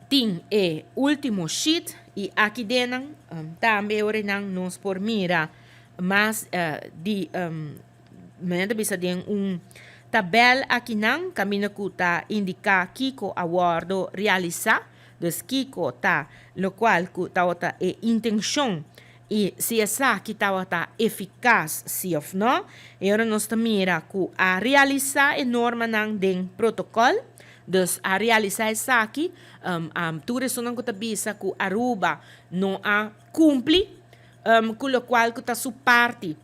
Tin e último sheet i aki den tambe ora nan nos por mira mas di manera bisa den un tabel aki nan kaminda ku ta indiká kiko a wòrdu realisá, dus kiko ta lokual ku tabata e intenshon i si esaki tabata efikas si òf nò. E ora nos ta mira ku a realisá e normanan den protokòl, dus a realisá esaki, tur esunnan ku ta bisa ku Aruba no a kumpli ku lokual ku ta su parti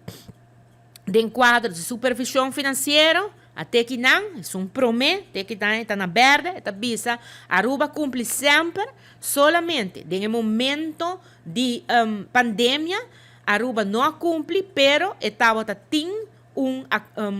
den kuadro di supervishon finansiero, a teki nan, esun promé teki nan e ta na bèrdè, e ta bisa Aruba kumpli semper, solamente den e momento di pandemia Aruba no a cumpli pero e tabata tin un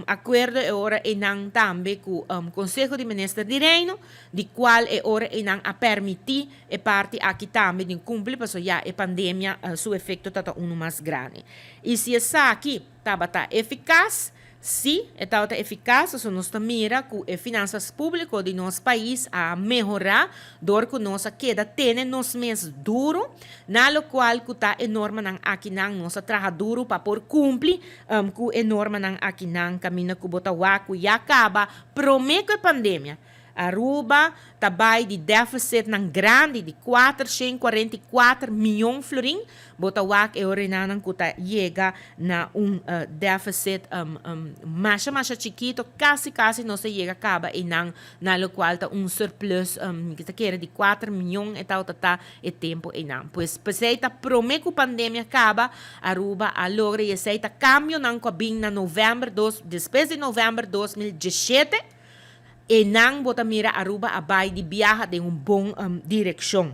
acuerdo e ora eynan tambe cu Conseho di Minister di Reino di cual e ora eynan a permiti e parti aki tambe di cumpli pasobra ya e pandemia su efecto tata uno mas grandi. Y si esaki tabata eficaz. Sí, e tabata efikas, pasobra nos ta mira ku e finansas públiko di nos pais a mehorá dor ku nos a keda tene nos mes duru na lokual ku ta e normanan akinan. Nos a traha duru pa por kumpli ku e normanan akinan kaminda ku bo ta wak ku ya kaba promé ku e pandemia. Aruba ta bai di deficitnan grandi di 444 miyon florin, bo ta wak e orenanan ku ta yega na un deficit masha masha chikito, kasi kasi nos ta yega kaba einan na lokual ta un surplus mi ta kere di 4 miyon e tabata ta e tempu einan. Pues p'esei ta prome ku pandemia kaba Aruba a logra i esei ta kambionan ku a bin na novèmber dos despues di novèmber 2017. Einan bo ta mira Aruba a bai di biaha den un bon direkshon.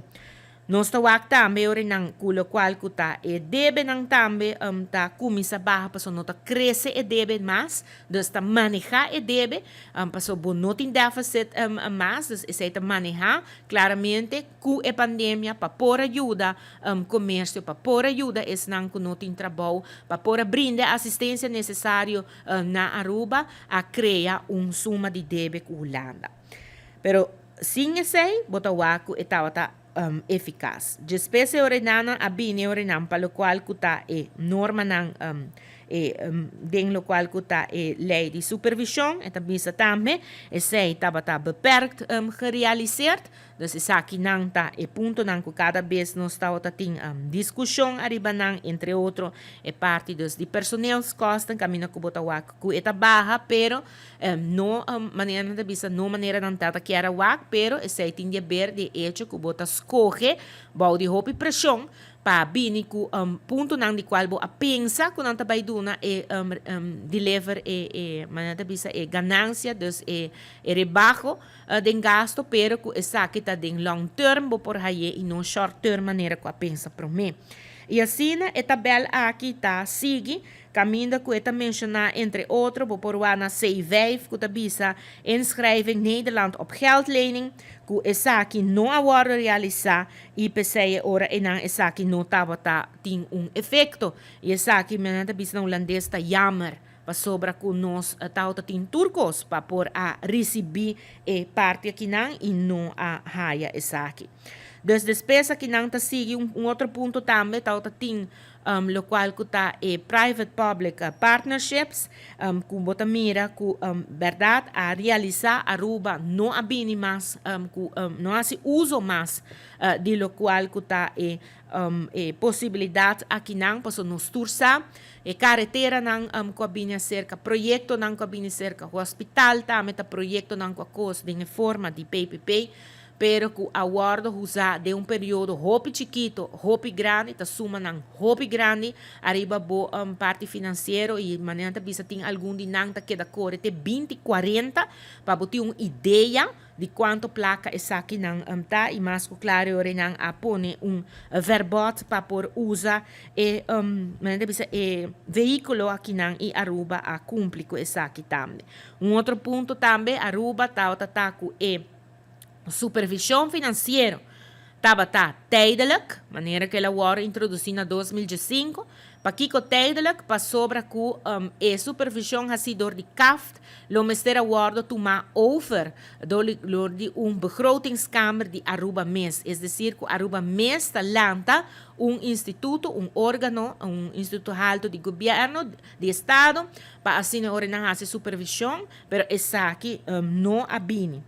Nos ta wak tambe ora einan ku lokual ku ta e debenan tambe ta kuminsá baha pasobra no ta krese e debe mas, dus ta manehá e debe pasobra bo no tin deficit mas, dus esei ta manehá klaramente ku e pandemia pa por a yuda komersio, pa por a yuda esnan ku no tin trabou, pa por a brinda e asistensia nesesario na Aruba a crea un suma di debe cu Hulanda. Pero sin esey bo ta wak cu e tabata eficas. Djespes e orenanan a bini e orenan pa locual cu ta e normanan e den locual cu ta e ley di supervision. E ta bisa tambe esey tabata beperkt gerealiseerd. Dus esakinan ta e puntonan ku kada bes nos tabata tin diskushon ariba nan, entre otro e parti dus di personeelskosten kaminda ku bo ta wak ku e ta baha, pero no manera nan ta bisa no manera nan ta ta kier a wak, pero esei tin di haber di e echo ku bo ta skohe bou di hopi preshon pa bini ku puntonan di kual bo a pensa ku nan ta bai duna e deliver e e manera nan ta bisa e ganansia dus e rebaho. Den gasto pero cu esaki ta den long term bo por haye y no short term manera cu a pensa prome. Y asina e tabel aki ta sigui caminda cu e ta menciona entre otro bo por wak na C5 cu ta bisa inschrijving Nederland op geldlening cu esaki no a wordo realisa y pesey e ora eynan esaki no tabata tin un efecto y esaki men ta bisa na Hulandes ta jammer. Pasobra ku nos tawata tin tur kos pa por a risibí e parti akinan i no a haya esaki. Dus despues akinan ta sigui un otro punto tambe tawata tin lokual ku ta e private public partnerships ku bo ta mira ku bèrdat a realisá Aruba no a bini mas ku no a hasi uso mas di lokual ku ta e e posibilidat akinan pasobra nos tur sa E kareteranan ku a bini aserka, proyektonan ku a bini aserka, hospital tambe ta proyektonan ku a kos den e forma di PPP, pero ku a wòrdu usá den un periodo hopi chikito, hopi grandi, ta sumanan hopi grandi ariba bo parti finansiero i manera nan ta bisa tin algun di nan ta keda kore te 20, 40 pa bo tin un idea di cuanto placa esakinan ta y mas cu claro e ora nan a pone un verbod pa por usa e manera ta bisa e vehiculo akinan y Aruba a cumpli cu esaki tambe. Un otro punto tambe Aruba tabata ta cu e supervision financiero tabata tijdelijk, manera cu el a worde introduci na 2015. Pakiko tijdelijk? Pasobra ku e supervishon hasi dor di CAFT lo mester a wordo tuma over dor di un begrotingskamer di Aruba mes. Es desir ku Aruba mes ta lanta un instituto, un organo, un instituto halto di gobierno, di estado, pa asina ora nan hasi supervishon, pero esaki no a bini.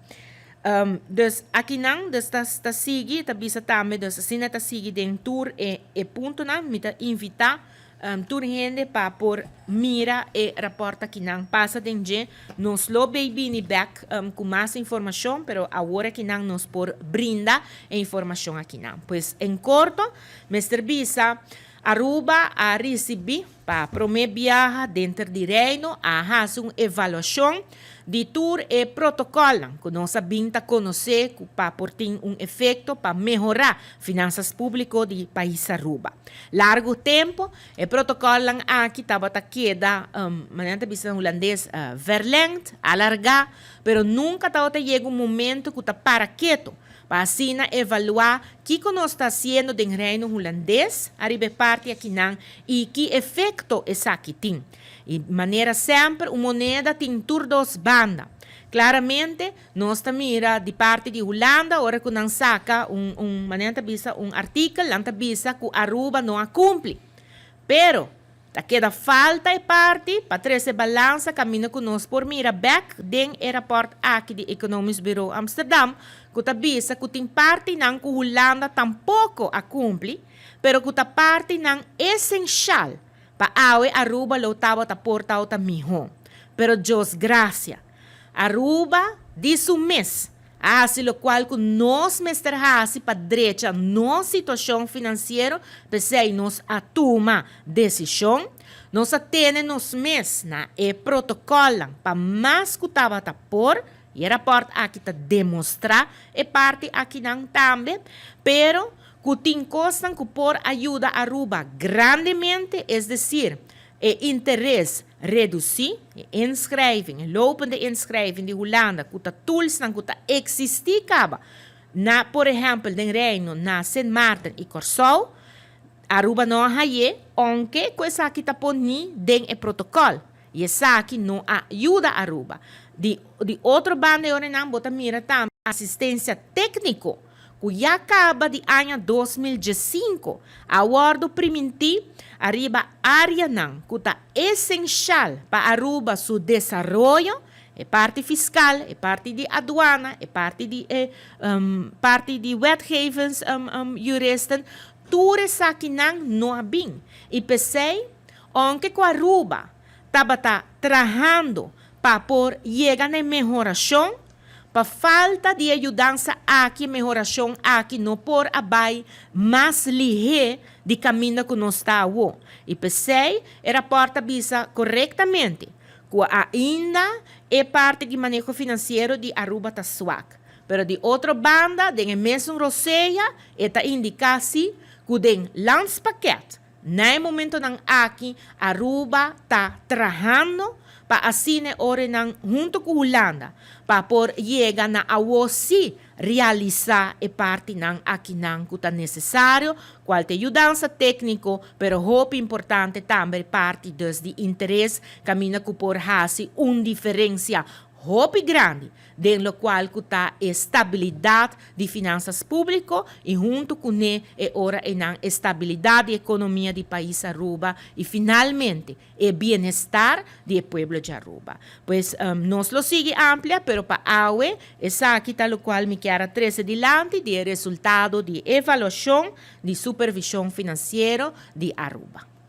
Dus akinan dus ta ta sigui, ta bisa tambe dus asina ta sigui den tur e e puntonan. Mi ta invitá tur hende pa por mira e rapòrt akinan, pasa den dje. Nos lo bay bini bèk ku mas informashon, pero awor akinan nos por brinda e informashon akinan. Pues en korto mester bisa Aruba a risibí pa promé biaha denter di Reino a hasi un evaluashon di tur e protokòlnan ku nos a bin ta konosé ku pa por tin un efekto pa mehorá finansas públiko di pais Aruba. Largu tempu e protokòlnan aki tabata keda, manera nan ta bisa na hulandes, verlengd, alargá, pero nunka tabata yega un momento ku ta para ketu Pa asina evaluá kiko nos ta hasiendo den Reino Hulandes ariba e parti akinan i ki efekto esaki tin. I manera semper un moneda tin tur dos banda. Klaramente nos ta mira di parti di Hulanda ora ku nan saka un un manera nan ta bisa un artikel nan ta bisa ku Aruba no a kumpli. Pero Ta keda falta e parti pa trese balansa kaminda ku nos por mira bèk den e rapòrt aki di Economisch Bureau Amsterdam ku ta bisa ku tin partinan ku Hulanda tampoko a kumpli pero ku ta partinan esenshal pa awe Aruba lo tabata por tawata mihó. Pero Dios grasia, Aruba di su mes A hasi lokual ku nos mester hasi pa drecha nos situashon finansiero, p'esei nos a tuma desishon. Nos a tene nos mes na e protokòlnan pa mas ku tabata por, i e rapòrt aki ta demostrá e parti akinan tambe, pero ku tin kosnan ku por a yuda Aruba grandemente, es desir, e interes Redusí e inschrijving, e lopende inschrijving di Hulanda ku ta toolsnan ku ta eksistí kaba na por ehèmpel den Reino na Sint Maarten i Kòrsou. Aruba no a hay'é ounke ku esaki ta poní den e protokòl i esaki no a yuda Aruba. Di di otro banda e orenan bo ta mira tambe asistensia tékniko ku ya kaba di aña 2015 a wòrdu primintí ariba áreanan ku ta esenshal pa Aruba su desaroyo, e parti fiskal, e parti di aduana, e parti di e parti di wetgevens juristen, tur esakinan no a bin. I p'esei, ounke ku Aruba tabata trahando pa por yega na e mehorashon, Pa falta di e yudansa aki e mehorashon aki no por a bai mas lihé di kaminda ku nos ta awo. I p'esei e rapòrt ta bisa korektamente ku ainda e parti di maneho finansiero di Aruba ta swak. Pero di otro banda den e mesun rosea e ta indiká si ku den landspakket Na e momentonan aki Aruba ta trahando pa asina e orenan hunto cu Hulanda pa por yega na awo si realisa e partinan akinan cu ta necesario, cual ta e yudansa tecnico, pero hopi importante tambe e parti dus di interes caminda cu por haci un diferencia hopi grandi den lokual ku ta e stabilidat di finansas públiko i huntu kuné e ora einan e stabilidat di ekonomia di pais Aruba i finalmente e bienestar di e pueblo di Aruba. Pues nos lo sigui amplia pero pa awe esaki ta lokual mi kier a trese dilanti di e resultado di evaluashon di supervishon finansiero di Aruba.